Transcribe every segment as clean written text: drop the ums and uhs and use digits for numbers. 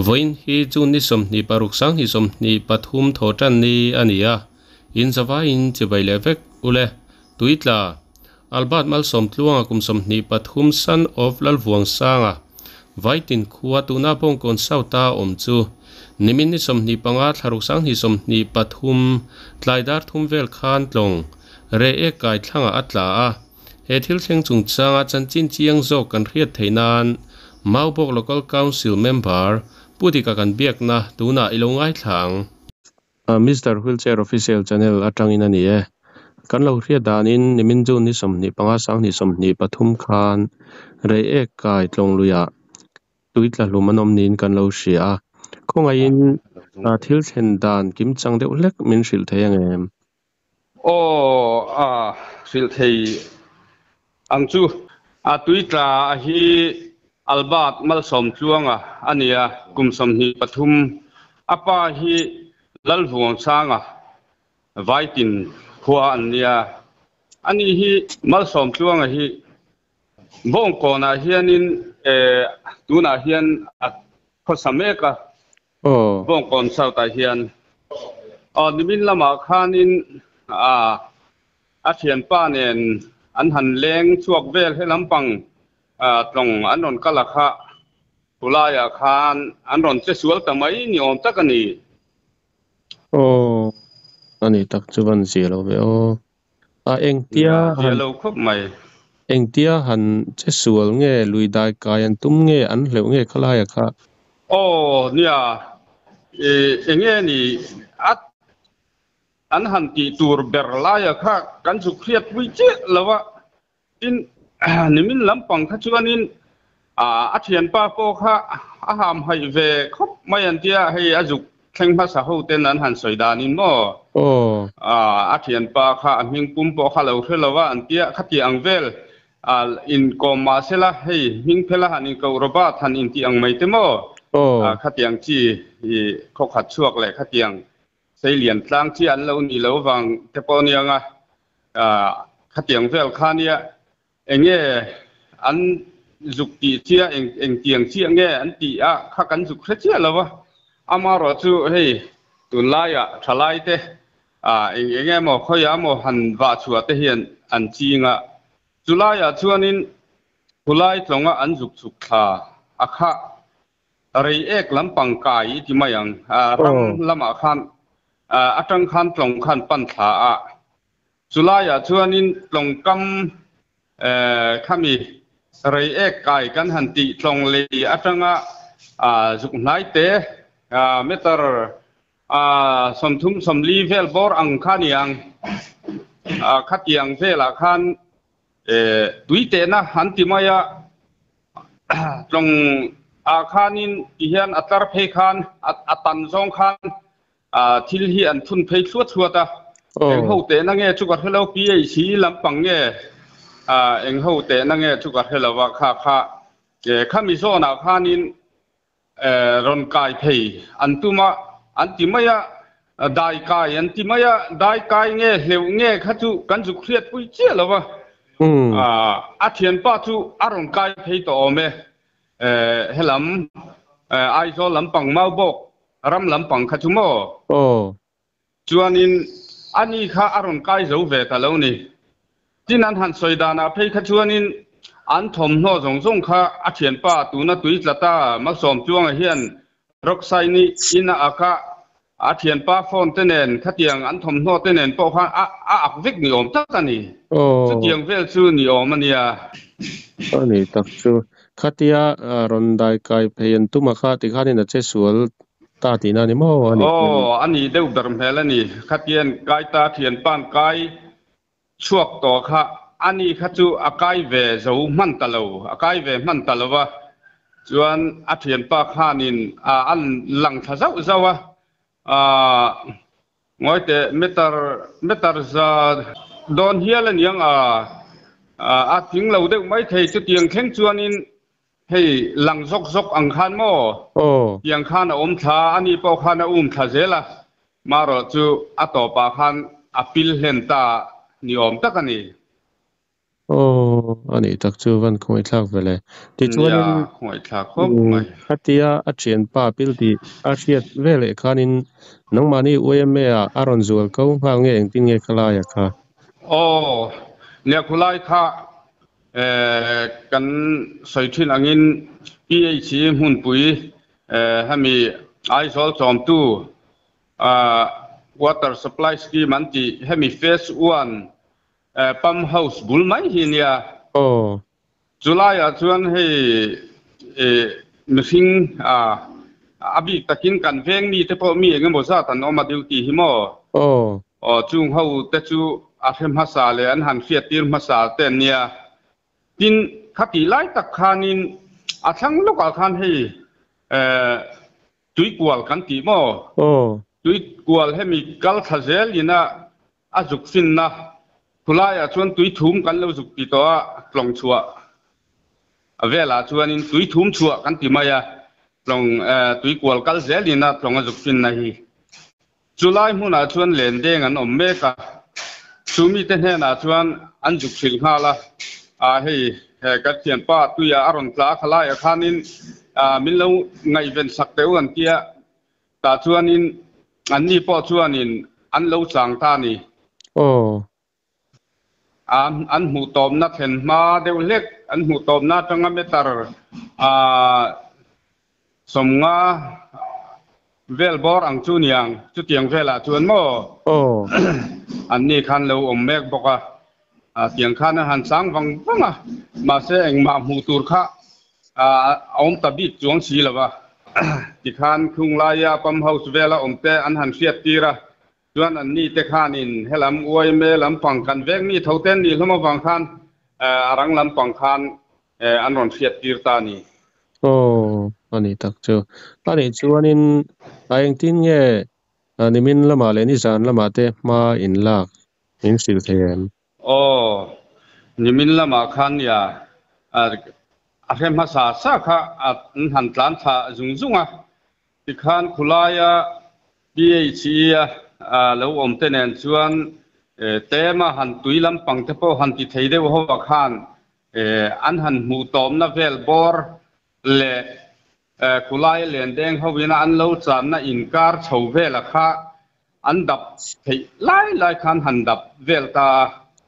Vawiin hi June ni 26 2023 thawhtan ni a ni a, in zavaiin chibai leh vek ule. Tuitla, Albert Malsawmtluanga kum 23 son of Lalvuangsanga, Vaitin khua tuna Bawngkawn South a awm chu nimin ni 25 thlaruk 2023 tlai dar thum vel khan tlawng reh ek kai thlangah a tla a. He thil thleng chungchanga chanchin chiang zawk kan hriat theih nan Maubawk Local Council member Pu Dika kan biakna tunah i lo ngaithla ang. Mister Wheelchair Official Channel atangin a ni e. Kan lo hriat danin nimin June ni 25 2023 khan Reiek kai Tlawngluiah tui tla hlum an awm niin kan lo hria a. Khawngaihin thil thlen dan kimchang deuh hlek min hrilh thei ang em? Aw a hrilh thei ang chu. A tui tla hi Albert Malsawmtluanga a ni a, kum 23. A pa hi Lalvuangsanga Vaitin khua an nia. Ani hi Malsawmtluanga hi Bawngkawnah hianin tunah hian a khawsa mek a. Bawngkawn South ah hian aw nimin lamah khanin a thianpa nen an han leng chhuak vel he lampang tlawng an rawn kal a kha khulaiah khan an rawn che sual ta mai ni awm tak a ni. Aw a ni tak chu van zia lo ve aw. A engtia han lo khawp mai. Engtia han che sual nge lui dai kai an tum nge an hleuh nge khalaia kha? Aw nia i enge ni a an han tih tur ber laia kha kan zuk hriat pui chiah lo a tin nimin lampang kha chuanin a thianpa pawh kha a ham haih ve khawp mai an tia hei a zuk thleng hmasa ho ten an han sawi danin maw a thianpa kha a hming pum pawh kha lo hre lo a an tia khati ang vel inkawm mahsela hei hming phela han inkoh Robert han intih ang mai te maw khatiang chi i khawkhat chhuak leh khatiang seilian tlang chi an lo nih lo vang te pawh aniang a khatiang vel kha nia Enge an zuk tih chiah eng engtiang chiah nge an tih a kha kan zuk hre chiah lo a, amaherawh chu hei tunlaiah thalai te ah eng eng emaw khawiah emaw han vah chhuah te hian an ching a, chulaiah chuanin khulai tlawnga an zuk chhuk thla a kha rei ek lampang kai i ti mai ang, ram lamah khan atang khan tlawng khan pan thla a. Chulaiah chuanin tlawngkam khami rei ek kai kan han tih tlawng lei atanga zuk hnai te meter 30 40 vel bawr ang kha ni ang. Khatiang velah khan tui tehna an ti mai a, tlawng ah khanin tihian a tlar phei khan a tan zawng khan Thil hi an thun phei thluat thluat a, eng ho tehna nge chu ka hre lo, PHC lampang nge eng ho tehna nge chu ka hre lo a, kha kha khami zawnah khanin rawn kai phei an tum a, an ti mai a, dai kai an ti mai a, dai kai nge hleuh nge kha chu kan zuk hriatpui chiah lo a, a thianpa chu a rawn kai phei tawh awm e, helam Aizawl lampang Maubawk Ram lampang kha chu maw? Aw. Chuanin ani kha a rawn kai zo ve ta lo ni. Tin an han sawi danah phei kha chuanin an thawmhnaw zawng zawng kha a thianpa tuna tui tla ta Malsawmtluanga hian Rockside-ni in a ak a, a thianpa phone te nen khatiang an thawmhnaw te nen pawh khan a a ak vek ni awm tak a ni. Aw. Chutiang vel chu ni awm a nia. A ni tak chu. Khatia rawn dai kai phei an tum a kha tikhanin a che sual ta tihna a ni maw a ni? Aw, a ni deuh ber hmel a ni. Khatian kai ta thianpa'n kai chhuak tawh kha a ni kha chu a kai ve zo hman ta lo, a kai ve hman ta lo va. Chuan a thianpa khanin a lang thla zauh zauh a, Ngawi teh, meter meter za dawn hial a niang a, a tling lo deuh mai thei. Chutiang thleng chuanin hei lang zawk zawk ang khan maw? Tiang khan a awm thla, ani pawh khan a um thla zel a, marawh chu a tawpah khan a pil hlen ta ni awm tak a ni. Aw. Aw, a nih tak chu van khawngaihthlak ve le. Nia, Tichuanin khawngaihthlak khawp mai. khatia a thianpa pil tih a hriat veleh khanin nangmahni YMA ah a rawn zual ko nghal nge engtin nge khalaia kha? Aw, nia khulai kha kan sawi thin angin PHE hmunpui hemi Aizawl chawmtu Water Supply Scheme an tih hemi Phase One Pump House bul mai hi nia. Aw. Chulaiah chuan hei mihring a bik takin kan veng mite pawh mi eng emaw zat an awm a duty hi maw? Aw. Aw, chung ho te chu a hre hmasa leh an han hriattir hmasa te an nia. Tin, khatih lai tak khanin a thlang lawkah khan hei tuikual kan tih maw? Aw. Tuikual hemi kal thla zel ina A zuk finna khulaiah chuan tui thum kan lo zuk ti tawh a, tlawng chhuah velah chuanin tui thum chhuah kan ti mai a, tlawng tui kual kal zelin a tlawng a zuk finna hi. Chulai hmunah chuan len deng an awm mek a, chu mite hnenah chuan an zuk hrilh nghal a, a hei kan thianpa tuiah a rawn tla a khalaiah khanin min lo ngaihven sak teh u an tia, Tah chuanin anni pawh chuanin an lo chang ta a ni. Aw. An hmuh tawpna thlen hma deuh hlek, an hmuh tawpna atanga meter sawmnga vel bawr ang chu niang, chutiang velah chuan maw? Aw. Anni khan lo awm mek bawk a, tiang khan an han chang vang vang a, mahse engmah hmuh tur kha A awm ta bik chuang si lo va. Tikhan khung laia pump house vela awm te an han hriat tir a, chuan an ni te khanin helam yma lampang kan vek mi tho te an nih hlawm avang khan a rang lampang khan an rawn hriat tir ta a ni. Aw, a ni tak chu. A nih chuanin a engtin nge nimin lamah leh nizan lamah te hma in lak min hrilh thei em? Aw, nimin lamah khan nia a hre hmasa sa kha an han tlan thla zung zung a, tikhan khulaia PHE a lo awm te nen chuan tlema han tui lampang te pawh han ti thei deuh ho ah khan an han hmuh tawmna vel bawr leh khulaia len deng ho ina an lo channa inkar chho vela kha An dap theih lai lai khan han dap vel ta a.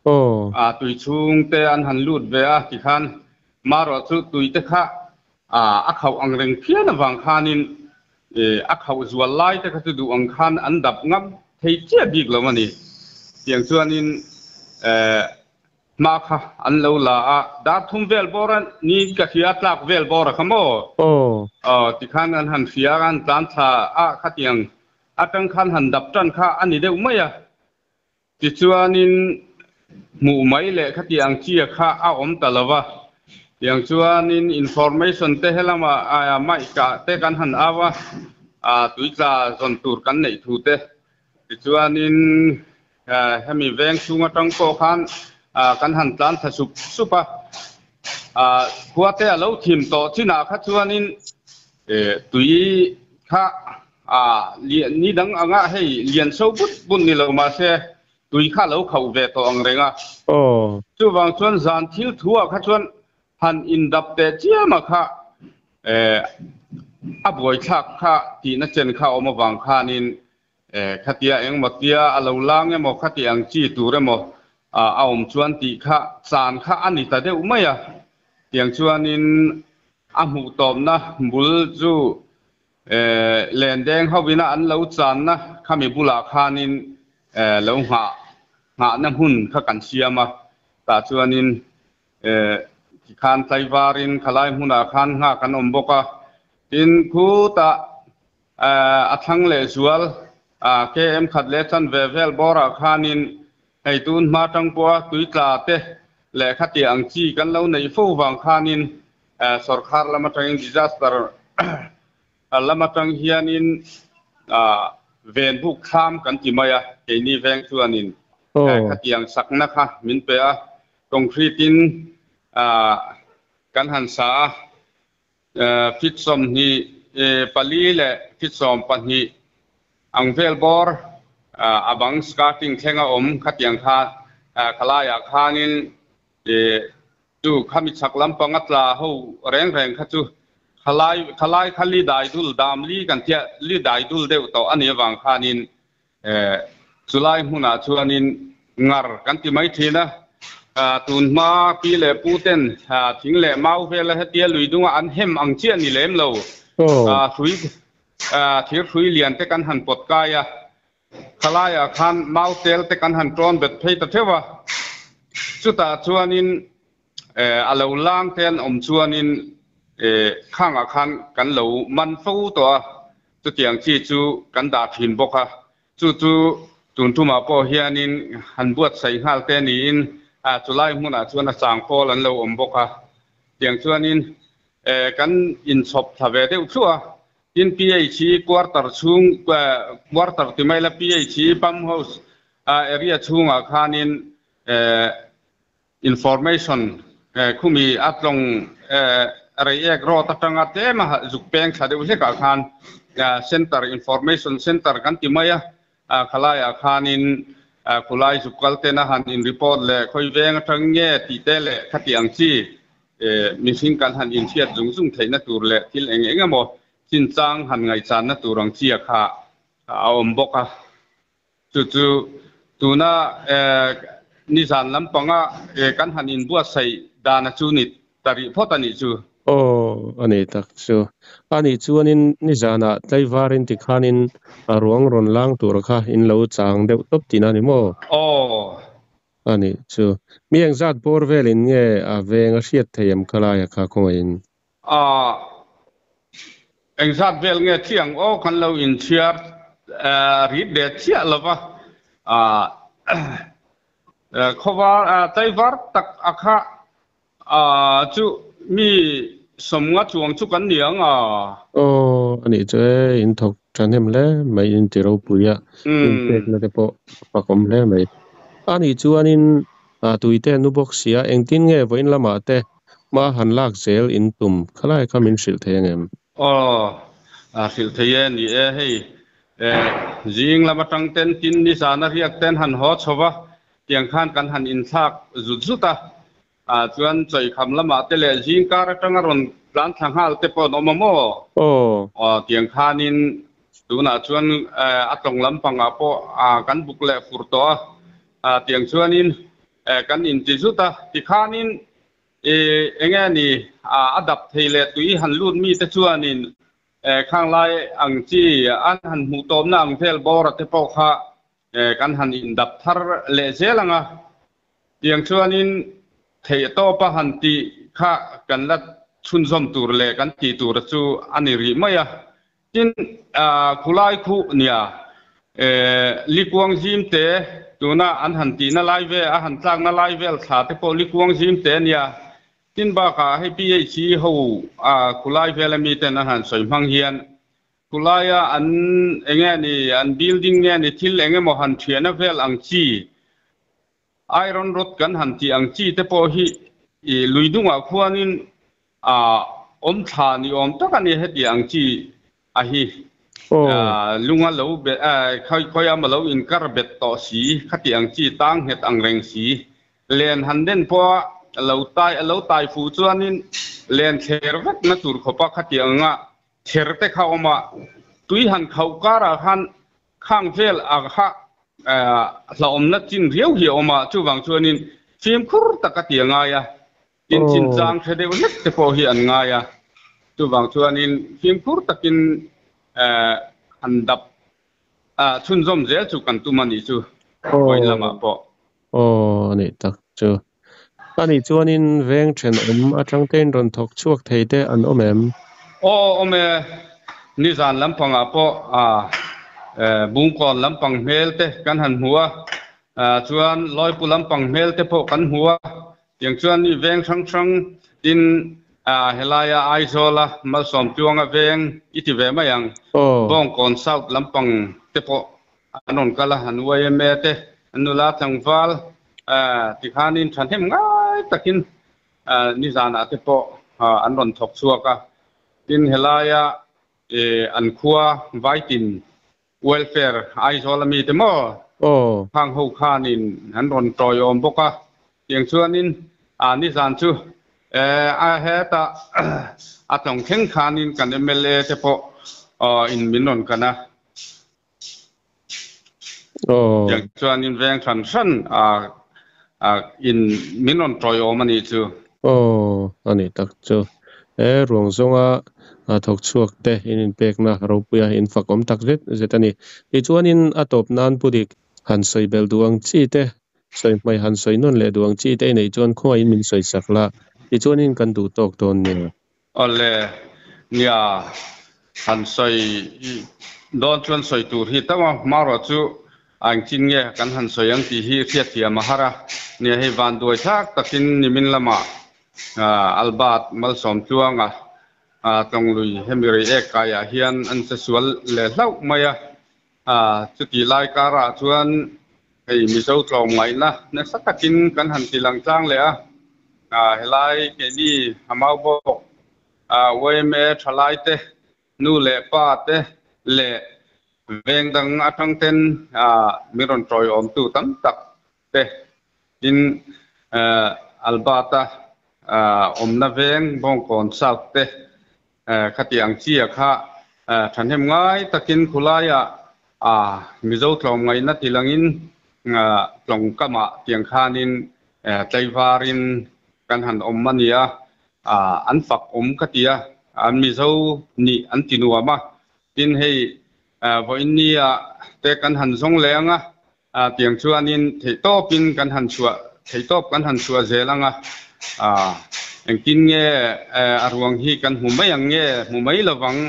Aw. A tui chhung te an han lut ve a tikhan marawh chu tui te kha a khauh ang reng phian avang khanin a khauh zual lai te kha chu duh ang khan an dap ngam thei chiah bik lo a ni. Tiang chuanin Hma kha an lo la a, dar thum vel bawr a ni ka hria tlak vel bawr a kha maw? Aw. Aw, tikhan an han hria a, an tlan thla a khatiang atang khan han dap tan kha a ni deuh mai a. Tichuanin hmuh mai leh khatiang chia kha a awm ta lo va, tiang chuanin information te helama mic ah te kan han au a, tuitla zawn tur kan neih thu te. Tichuanin Hemi veng chhung atang pawh khan kan han tlan thla sup sup a, khua te a lo thim tawh chinah kha chuanin tui kha ni dang anga hei lian so but but ni lo mahse tui kha a lo khauh ve tawh ang reng a. Chuvang chuan zan thil thuah kha chuan han indap teh chiama kha a buaithlak kha tihna chen kha a awm avang khanin Khatia engmaw tia a lo lang emaw khati ang chi tur emaw a awm chuan tih kha chan kha a ni ta deuh mai a. Tiang chuanin a hmuh tawpna bul chu lendeng hovina an lo channa khami bulah khanin lo nghah nghahna hmun kha kan siam a. Tah chuanin tikhan tlaivarin khalai hmunah khan nghak an awm bawk a. Tin, khutah A thlang leh zual KM khat leh chan ve vel bawrah khanin hei tun hma tang pawha tuitla te leh khatiah ang chi kan lo neih fo vang khanin sorkar lam atangin disaster lam atang hianin ven buk thlam kan ti mai a, keini veng chuanin khatiang sakna kha min pe a, concrete in kan han sa a. Fit 24 leh fit 12 ang vel bawr a bang skirting thleng a awm khatiang kha khalaiah khanin. Chu khami chhak lampanga tla ho reng reng kha chu khalai khalai kha li dai dul dam li kan tia li dai dul deuh tawh a nih avang khanin eh chulai hmunah chuanin ngar kan ti mai thin a. Tun hma pi leh pu ten thing leh mau vela hetia lui dunga an hem ang chiah ni lem lo. Hrui thir hrui lian te kan han pawt kai a. Khalaiah khan mau tel te kan han tawn bet phei ta theuh a, chutah chuanin a lo lang te an awm chuanin khangah khan kan lo man fo tawh a, chutiang chi chu kan dah thin bawk a, chu chu tun tumah pawh hianin han buatsaih nghal te niin chulai hmunah chuan a chang pawl an lo awm bawk a, tiang chuanin kan inchhawp thla ve deuh thluah a. Tin PH hi quarter chhung quarter ti mai la PH hi pump house area chhungah khanin information khumi a tlawng Reiek road atanga tlema zuk peng thla deuh hlekah khan center information center kan ti mai a khalaiah khanin khulai zuk kal tena han in report leh khawi veng atang nge tih te leh khati ang chi Mihring kan han inhriat zung zung theihna tur leh thil eng eng emaw chinchang han ngaihchanna tur ang chia kha a awm bawk a. Chu chu tuna nizan lampanga kan han inbuatsaih dana chu ni ta rih phawt a nih chu. Aw, a nei tak chu. A nih chuanin nizanah tlaivarin tikhanin a ruang rawn lang tur kha in lo chang deuh tawp tihna a ni maw? Aw. A nih chu. Mi engzat bawr velin nge a veng a hriat thei em kha laia kha khawngaihin? A engzat vel nge thi ang aw kan lo inchhiar rit leh chiah lo va. Khawvar tlaivar tak a kha chu mi sawmnga chuang chu kan ni ang a. Aw a nih chu e, in thawk thahnem hle mai in ti ropui a, in pekna te pawh a fakawm hle mai. A nih chuanin tuite nu bawk sia engtin nge vawiin lamah te hma han lak zel in tum khalai kha min hrilh thei angem? Aw a hrilh thei e, ni e hei zing lam atang ten tin nizana riak ten han haw chho va, tiang khan kan han inthlak zut zut a, Ah chuan Chawihkham lamah te leh zingkar atanga rawn tlan thla nghal te pawh an awm a maw? Aw. Aw tiang khanin tunah chuan a tlawng lampangah pawh kan buk leh fur tawh a, ah tiang chuanin kan inti zut a, tikhanin eng nge ni a dap thei leh tui han lut mi te chuanin khanglai ang chi an han hmuh tawpna ang vel bawra te pawh kha kan han indap thar leh zel ang a. Tiang chuanin theih tawpa han tih kha kan la chhunzawm tur leh kan tih tur chu a ni rih mai a. Tin, khulai khu nia Likuang zim te tuna an han tihna lai vel, a han tlakna lai vel thla te pawh Likuang zim te nia. Tin bakah hei PHE ho khulai vela miten an han sawi hmang hian Khulaia an eng nge ni, an building nge ni thil eng emaw han thiana vel ang chi, iron rod kan han tih ang chi te pawh hi i lui dungah khuanin a awm thla ni awm tak a ni heti ang chi a hi. Lunga lo bet khawi ama lo inkar bet tawh si khati ang chi tang nghet ang reng si. Len han den pawha lo tai a lo tai fuh chuanin len thler vek na tur khawpa khati anga Ther te kha awm a, tui han khauh karah khan khang vel a kha hlauhawmna chin riau hi a awm a, chuvang chuanin fimkhur tak a ti a ngai a, tin chinchang hre deuh hlek te pawh hi an ngai a, chuvang chuanin fimkhur takin han dap chhunzawm zel chu kan tum a nih chu vawiin lamah pawh. Aw a nih tak chu. A nih chuanin veng thenawm atang tein rawn thawk chhuak thei te an awm em? Aw awm e, nizan lampangah pawh Bungkawn lampang hmel te kan han hmu a, chuan Lawipu lampang hmel te pawh kan hmu a, tiang chuan mi veng hrang hrang tin helaia Aizawla Malsawmtluanga veng i ti ve mai ang, Bawngkawn South lampang te pawh An rawn kal a, an yma te, an nula tlangval tikhanin thahnem ngai takin nizanah te pawh an rawn thawk chhuak a. Tin, helaia an khua Vaitin Welfare Aizawl ami te maw khang ho khanin an rawn tawiawm bawk a. Tiang chuanin A nizan chu a heta a tlawng thleng khanin kan mla te pawh in min rawn kan a. Tiang chuanin veng hran hran in min rawn tawiawm a nih chu. Aw, a nih tak chu. He ruang zawnga thawk chhuak te in inpekna ropuia in fakawm tak zet zet a ni. Tichuanin a tawp nan Pu Dik han sawi belh duh ang chi te, sawi hmai han sawi nawn leh duh ang chi te i neih chuan khawngaih in min sawi sak la, tichuanin kan duh tawk dawn nia. Awle, nia, han sawi dawn chuan sawi tur hi tam a, hmarawh chu a engtin nge kan han sawi ang tih hi hriatthiam a har a. Nia, hei vanduai thlak takin nimin lamah Albert Malsawmtluanga Tlawnglui hemi Reiek kaiah hian an che sual leh hlauh mai a. Chutih lai karah chuan hei Mizo tlawmngaihna nasa takin kan han ti lang tlang leh a. Helai keini a Maubawk yma thalaite nu leh pa te leh veng dang atang ten min rawn tawiawmtu tam tak te tin Albert-a awmna veng Bawngkawn South te khati ang chia kha thahnem ngai takin khulaiah Mizo tlawmngaihna ti langin tlawngkamah tiang khanin tlaivarin kan han awm a nia, an fak awm ka ti a, an Mizo nih an ti nuam a, tin hei vawiin nia te kan han zawng leh ang a, tiang chuanin theihtawpin kan han chhuah theihtawp kan han chhuah zel ang a, engtin nge a ruang hi kan hmu mai ang nge hmu mai lovang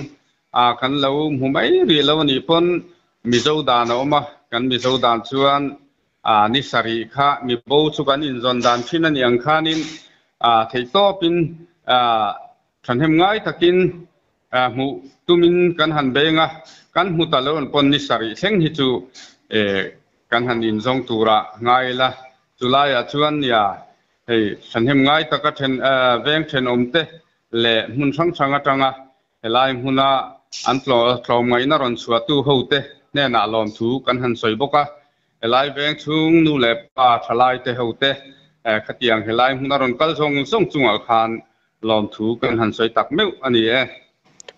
kan lo hmu mai rih lo a nih pawn Mizo dan a awm a, kan Mizo dan chuan ni sarih kha mi bo chu kan inzawn dan thin a nih ang khanin theihtawpin thahnem ngai takin hmuh tumin kan han beng a, kan hmu ta lo an pawn ni sarih thleng hi chu kan han inzawng tura ngai ila. Chulaiah chuan nia hei thahnem ngai taka then veng thenawmte leh hmun hrang hrang atanga Helai hmuna an tlawmngaihna rawn chhuahtu hote hnenah lawmthu kan han sawi bawk a. Helai veng chhung nu leh pa thalaite hote khatiang helai hmuna rawn kal zawng zawng chungah khan lawmthu kan han sawi tak meuh a ni e.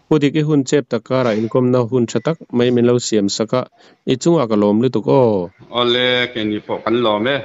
Pu Dik, i hun chep tak karah inkawmna hun tha tak mai min lo siam sak a, i chungah ka lawm lutuk aw. Awle, keini pawh kan lawm e.